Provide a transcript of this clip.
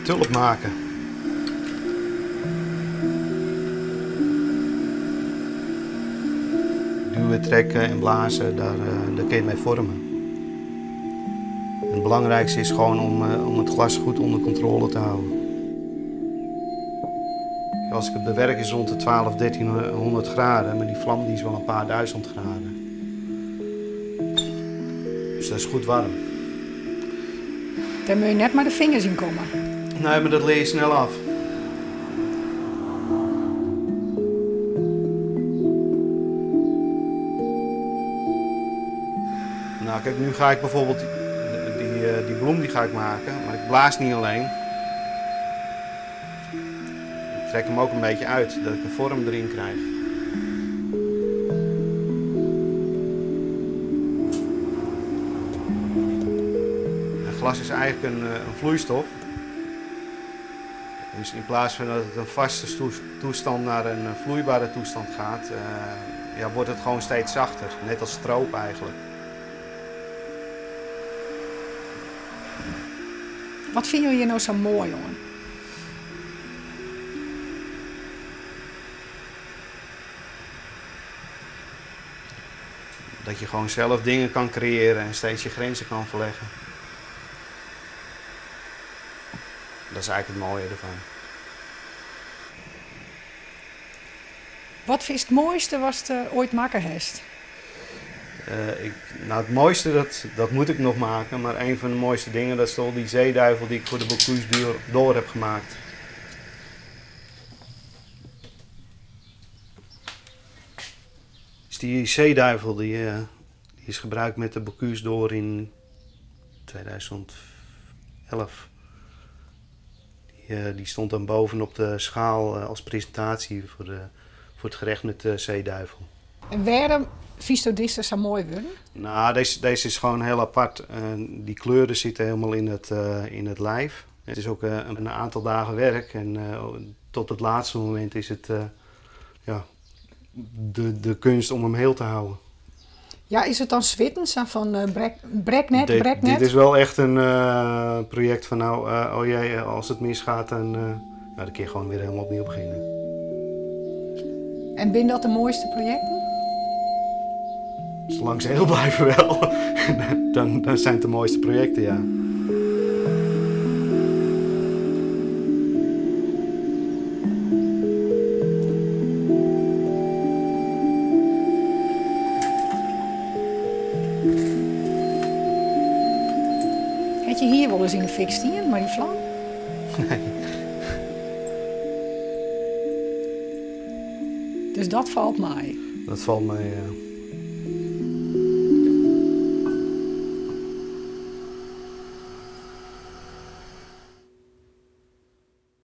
tulp maken. Duwen, trekken en blazen, daar, daar kun je het mee vormen. Het belangrijkste is gewoon om het glas goed onder controle te houden. Als ik het bewerk is rond de 12, 1300 graden, maar die vlam die is wel een paar duizend graden. Dus dat is goed warm. Daar moet je net maar de vingers in komen. Nee, maar dat leer je snel af. Nou kijk, nu ga ik bijvoorbeeld die bloem die ga ik maken, maar ik blaas niet alleen. Ik trek hem ook een beetje uit, dat ik een vorm erin krijg. Het glas is eigenlijk een vloeistof. Dus in plaats van dat het een vaste toestand naar een vloeibare toestand gaat, ja, wordt het gewoon steeds zachter. Net als stroop eigenlijk. Wat vinden jullie hier nou zo mooi, jongen? Dat je gewoon zelf dingen kan creëren en steeds je grenzen kan verleggen. Dat is eigenlijk het mooie ervan. Wat is het mooiste wat je ooit maken hebt? Het mooiste, dat moet ik nog maken. Maar een van de mooiste dingen, dat is toch die zeeduivel die ik voor de Bocuse d'Or heb gemaakt. Dus die zeeduivel die is gebruikt met de Bocuse d'Or in 2011. Die stond dan bovenop de schaal als presentatie voor het gerecht met de zeeduivel. En waarom vies je deze zo mooi worden? Nou, deze is gewoon heel apart. Die kleuren zitten helemaal in het lijf. Het is ook een aantal dagen werk en tot het laatste moment is het de kunst om hem heel te houden. Ja, is het dan zwitten, zo van brek net, brek net? Dit is wel echt een project van nou, oh jee, als het misgaat, dan kun je gewoon weer helemaal opnieuw beginnen. En ben dat de mooiste projecten? Zolang ze heel blijven wel, dan zijn het de mooiste projecten, ja. Heb je hier wel eens in de fik staan, maar die vlam? Nee. Dus dat valt mij? Dat valt mij, ja.